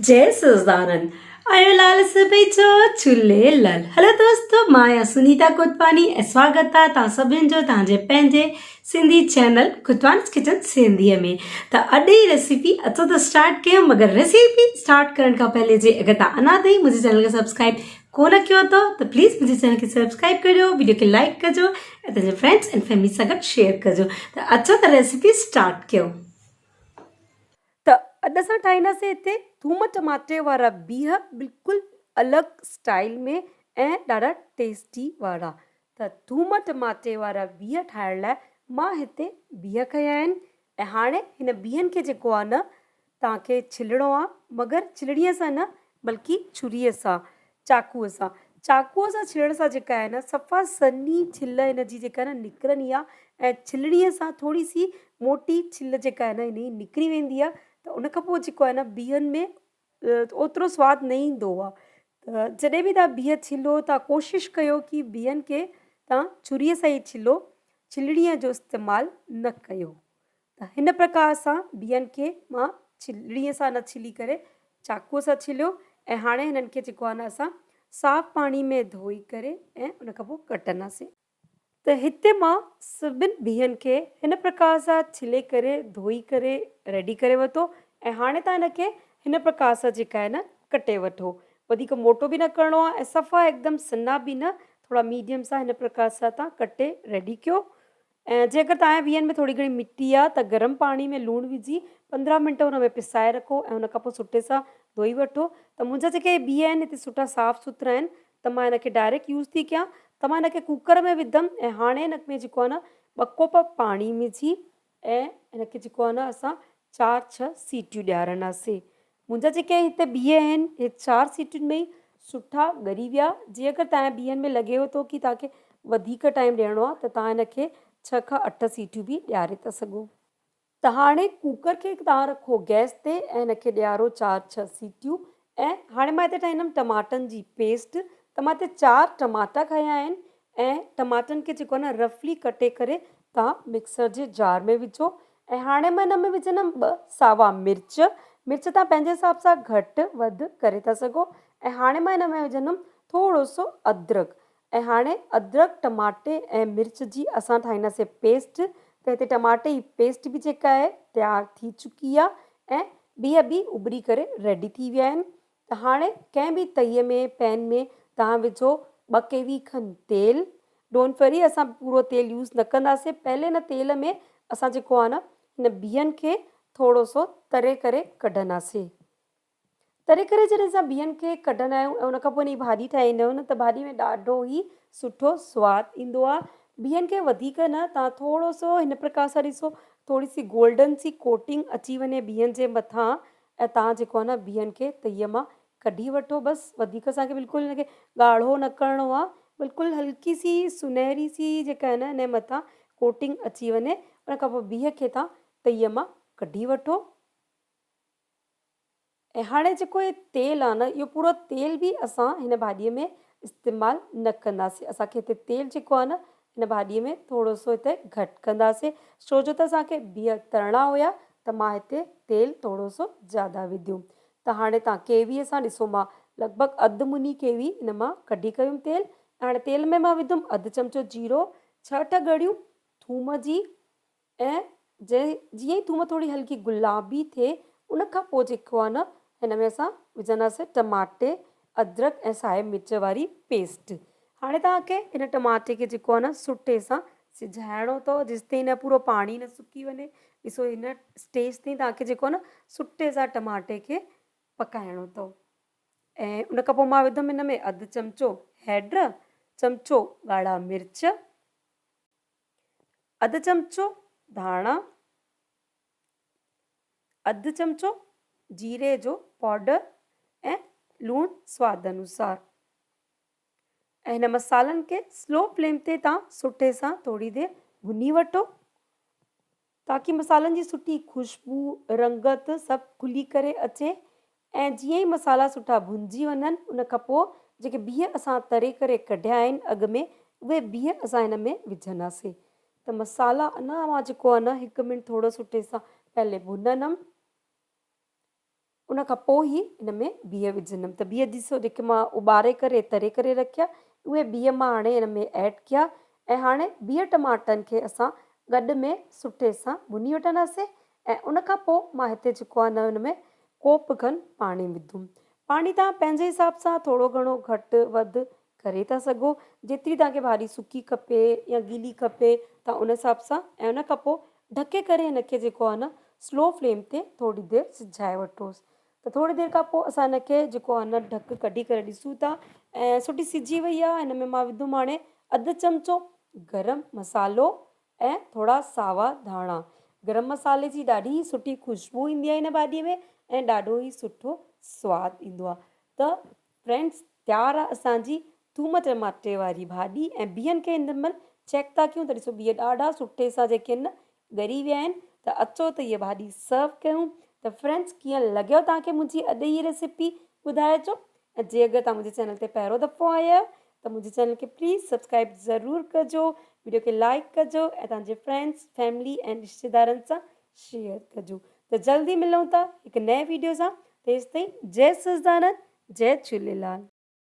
جئي سوزدارن آيو لال سڀئي چو جهولي لال هلو دوستو مان آهيان سنيتا ڪوتواني ۽ سواگت آهي توهان سڀن جو توهان جي پنهنجي سنڌي چينل ڪوتوانس ڪچن سنڌي ۾ ته اڄ جي ريسيپي اچو ته اسٽارٽ ڪيون مگر ريسيپي اسٽارٽ ڪرڻ کان پهلي جي اگر توهان اڃا تائين منهنجي چينل کي سبسڪرائب ڪونه ڪيو اٿو ته پليز منهنجي چينل کي سبسڪرائب ڪريو ويڊيو کي لائڪ ڪجو ۽ پنهنجي فرينڊس ۽ فيملي سان گڏ شيئر ڪجو ته اچو ته ريسيپي اسٽارٽ ڪيون. ته اڄ اسان ٺاهينداسين هتي ٿوم ٽماٽي وارا بيهه بلڪل الڳ اسٽائل ۾ ۽ ڏاڍا ٽيسٽي وارا. ته ٿوم ٽماٽي وارا بيهه ٺاهڻ لاء مان هتي بيهه کنيا آهن ۽ هاڻي هن بيهن کي جيڪو آهي نه توهان کي ڇلڻو آهي مگر ڇلڻيء سان نه بلڪه ڇريء سان، چاقوء سان. چاقوء سان ڇلڻ سان جيڪا آهي نه صفا سنهي ڇل هن جي جيڪا آهي نه نڪرندي آهي ۽ ڇلڻيء سان ٿوري سي موٽي ڇل جيڪا آهي نه هن جي نڪري ويندي آهي ته ان کان پوء جيڪو آهي نه بيهن ۾ اوترو سواد نه ايندو آهي ته جڏهن به توهان بيهه ڇلو ته ڪوشش ڪيو ڪي بيهن کي توهان ڇريء سان ئي ڇلو ڇلڻيء جو استعمال نه ڪيو. ته هن پرڪار سان بيهن کي مان ڇلڻيء سان نه ڇلي ڪري چاقوء سان ڇليو ۽ هاڻي هنن کي جيڪو آهي نه اسان صاف پاڻي ۾ ڌوئي ڪري ۽ ان کان پوء ڪٽنداسين. ته هتي مان سڀن بيهن کي هن پرڪار سان ڇلي ڪري ڌوئي ڪري ريڊي ڪري ورتو ۽ هاڻي توهان هن کي هن پرڪار سان جيڪا آهي نه ڪٽي وٺو. وڌيڪ موٽو به نه ڪرڻو آهي ۽ صفا هڪدم سنها به نه ٿورا ميڊيم سان هن پرڪار سان توهان ڪٽي ريڊي ڪيو. ۽ جي اگر توهان جي بيهن ۾ ٿوري گهڻي مٽي آ ته گرم پاڻي ۾ لوڻ وجهي 15 منٽ ان ۾ پسائي رکو ۽ ان کان پوء سٺي سان ڌوئي وٺو ته منهنجا جيڪي هي بيهه آهن هتي سٺا صاف سٿرا آهن ته مان هن کي ڊائريڪٽ يوز ٿي ڪيان ته مان هن کي ڪوڪر ۾ وڌم ۽ هاڻي هن ۾ جيڪو آهي نه ٻه ڪوپ پاڻي وجهي ۽ هن کي جيڪو آهي نه اسان چار ڇهه سيٽيون ڏيارنداسين منهنجا جيڪي هتي بيهه آهن اهي چار سيٽين ۾ ئي سٺا ڳري ويا جي اگر توهان جي بيهن ۾ لڳيو ٿو ڪي توهان کي وڌيڪ ٽائيم ڏيڻو آهي ته توهان هن کي ڇهه کان اٺ سيٽيون به ڏياري ٿا سگهو. ته هاڻي ڪوڪر کي توهان رکو گئس تي ۽ هن کي ڏيارو چار ڇهه سيٽيون ۽ هاڻي مان هتي ٺاهيندم ٽماٽن جي پيسٽ ته مان هتي چار ٽماٽا کنيا آهن ۽ ٽماٽن کي جيڪو آهي نه رفلي ڪٽي ڪري توهان مڪسر جي جار ۾ وجهو ۽ هاڻي مان هن ۾ وجهندم ٻه ساوا مرچ، مرچ توهان پنهنجي حساب سان گهٽ وڌ ڪري ٿا سگهو ۽ هاڻي مان هن ۾ وجهندم ٿورو سو ادرڪ ۽ هاڻي ادرڪ ٽماٽي ۽ مرچ جي اسان ٺاهينداسين پيسٽ ته هتي ٽماٽي جي پيسٽ به جيڪا آهي تيار ٿي چڪي آهي ۽ بيهه به اٻري ڪري ريڊي ٿي ويا آهن ته هاڻي ڪنهن به تئي ۾ پين ۾ توهان وجهو ٻه ڪيوي کن تيل don't وري اسان پورو تيل يوز نه ڪنداسين پهلي هن تيل ۾ اسان جيڪو آهي نه هن بيهن کي ٿورو سو تري ڪري ڪڍنداسين تري ڪري جڏهن اسان بيهن کي ڪڍندا آهيون ۽ ان کان پوء ان جي ڀاڄي ٺاهيندا آهيون نه ته ڀاڄي ۾ ڏاڍو ئي سٺو سواد ايندو آهي بيهن کي وڌيڪ نه توهان ٿورو سو هن پرڪار سان ڏسو ٿوري سي گولڊن سي ڪوٽنگ اچي وڃي بيهن جي مٿان ۽ توهان جيڪو آهي نه بيهن کي تئيء مان ڪڍي وٺو بس وڌيڪ اسان کي بلڪل هن کي ڳاڙهو نه ڪرڻو آهي بلڪل هلڪي سي سنهري سي جيڪا آهي نه هن جي مٿان ڪوٽنگ اچي وڃي ان کان پوء بيهه کي توهان تئيء مان ڪڍي وٺو ۽ هاڻي جيڪو هي تيل آهي نه اهو پورو تيل به اسان هن ڀاڄيء ۾ استعمال نه ڪنداسين اسان کي هتي تيل جيڪو آهي نه هن ڀاڄيء ۾ ٿورو سو هتي گهٽ ڪنداسين ڇو جو ته اسان کي بيهه ترڻا هيا ته مان هتي تيل ٿورو سو زياده وڌيم ته هاڻي توهان ڪيويء سان ڏسو مان لڳ ڀڳ اڌ مني ڪيوي هن مان ڪڍي ڪيم تيل ۽ هاڻي تيل ۾ مان وڌم اڌ چمچو جيرو ڇهه اٺ ڳڙيون ٿوم جي ۽ جئين جيئن ئي ٿوم ٿوري هلڪي گلابي ٿئي ان کان پوء جيڪو آهي نه هن ۾ اسان وجهنداسين ٽماٽي، ادرڪ ۽ سائي مرچ واري پيسٽ. هاڻي توهان کي هن ٽماٽي کي جيڪو آهي نه سٺي سان سجهائڻو اٿو جيستائين هن پورو پاڻي نه سڪي وڃي. ڏسو هن اسٽيج تائين توهان کي جيڪو آهي نه سٺي سان ٽماٽي کي پڪائڻو اٿو. ۽ ان کان پوء مان وڌم هن ۾ اڌ چمچو هيڊ، چمچو ڳاڙها مرچ، اڌ چمچو ڌاڻا، اڌ چمچو جيري جو پائوڊر ۽ لوڻ سواد انوسار ۽ هن مصالحن کي سلو فليم تي توهان سٺي سان ٿوري دير ڀڃي وٺو تاڪي مصالحن جي سٺي خوشبو رنگت سڀ کلي ڪري اچي ۽ جيئن ئي مصالحا سٺا ڀنجي وڃن ان کان پوء جيڪي بيهه اسان تري ڪري ڪڍيا آهن اڳ ۾ اهي بيهه اسان هن ۾ وجهنداسين ته مصالحا اڃا مان جيڪو آهي نه هڪ منٽ ٿورو سٺي سان پهلي ڀنندم. ان کان پوء ئي ان ۾ بيهه وجهندم ته بيهه ڏسو جيڪي مان اٻاري ڪري تري ڪري رکيا اهي بيهه مان هاڻي ان ۾ ايڊ ڪيا ۽ هاڻي بيهه ٽماٽن کي اسان گڏ ۾ سٺي سان ڀڃي وٺنداسين ۽ ان کان پوء مان هتي جيڪو آهي نه ان ۾ ڪوپ کن پاڻي وڌم. پاڻي توهان پنهنجي حساب سان ٿورو گهڻو گهٽ وڌ ڪري ٿا سگهو جيتري توهان کي ڀاڄي سڪي کپي يا گيلي کپي توهان ان حساب سان ۽ ان کان پوء ڍڪي ڪري هن کي جيڪو آهي نه سلو فليم تي ٿوري دير سجهائي وٺوس ته ٿوري دير کان پوء اسان هن کي جيڪو آهي نه ڍڪ ڪڍي ڪري ڏسون ٿا ۽ سٺي سجهي وئي آهي هن ۾ مان وڌم هاڻي اڌ چمچو گرم مصالحو ۽ ٿورا ساوا ڌاڻا. گرم مصالحي جي ڏاڍي ئي سٺي خوشبو ايندي آهي هن ڀاڄي ۾ ۽ ڏاڍو ئي سٺو سواد ايندو آهي ته فرينڊس تيار آهي اسان جي ٿوم ٽماٽي واري ڀاڄي ۽ بيهن کي هن مهل چيڪ ٿا ڪيون ته ڏسو بيهه ڏاڍا سٺي سان جيڪي آهن نه ڳري ويا آهن ته اچو ته هيء ڀاڄي سرو ڪيون ته فرينڊس ڪيئن لڳيو توهان کي منهنجي اڄ هي ريسيپي ٻڌائجو ۽ جي اگر توهان منهنجي چينل تي پهريون دفعو آيا آهيو ته منهنجي چينل کي پليز سبسڪرائب ضرور ڪجو وڊيو کي لائڪ ڪجو ۽ توهان جي فرينڊس فيملي ۽ رشتيدارن سان شيئر ڪجو ته جلدي ملون ٿا هڪ نئين وڊيو سان تيستائين جئي سچدانند جئي جهوليلال.